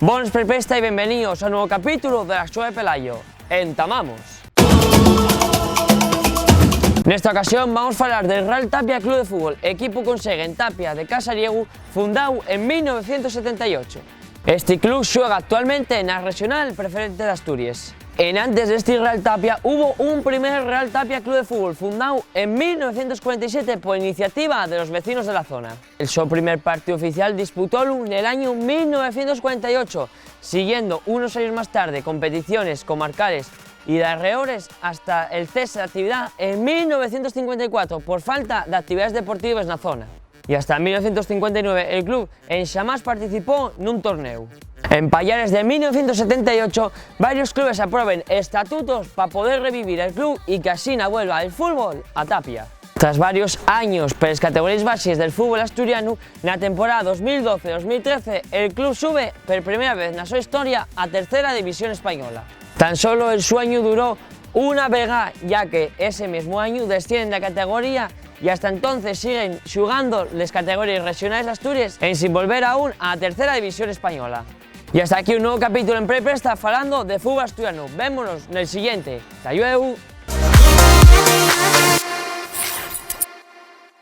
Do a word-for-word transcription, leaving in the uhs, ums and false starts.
Bones prepesta y bienveníos a un nuevo capítulo de La Sueve Pelayo. ¡Entamamos! Nesta ocasión vamos falar del Real Tapia Club de Fútbol, equipu con sede en Tapia de Casariegu, fundao en mil novecientos setenta y ocho. Esti club xuega actualmente na Rexonal Preferente d'Asturies. Enantes d'esti Real Tapia, hubo un primer Real Tapia Club de Fútbol, fundao en mil novecientos cuarenta y siete por iniciativa de los vecinos de la zona. El so primer partíu oficial disputólu nel añu mil novecientos cuarenta y ocho, siguiendo unos años más tarde competiciones comarcales y d'arreores, hasta el cese d'actividá en mil novecientos cincuenta y cuatro por falta d'actividades deportives na zona. Y hasta mil novecientos cincuenta y nueve el club enxamás participó nun tornéu. En payares de mil novecientos setenta y ocho, varios clubes aprueben estatutos pa poder revivir el club y qu'asina vuelva el fútbol a Tapia. Tras varios años peles categoríes baxes del fútbol asturianu, na temporada dos mil doce dos mil trece, el club sube per primera vez na so historia a Tercera División Española. Tan solo el sueñu duró una vegá, ya que ese mesmu añu descienden de categoría y hasta entonces siguen xugando les categoríes rexonales d'Asturies ensin volver aún a Tercera División Española. Y hasta aquí un nuevo capítulo en Prepesta falando de fútbol asturianu. Vémonos nel siguiente. ¡Ta llueu!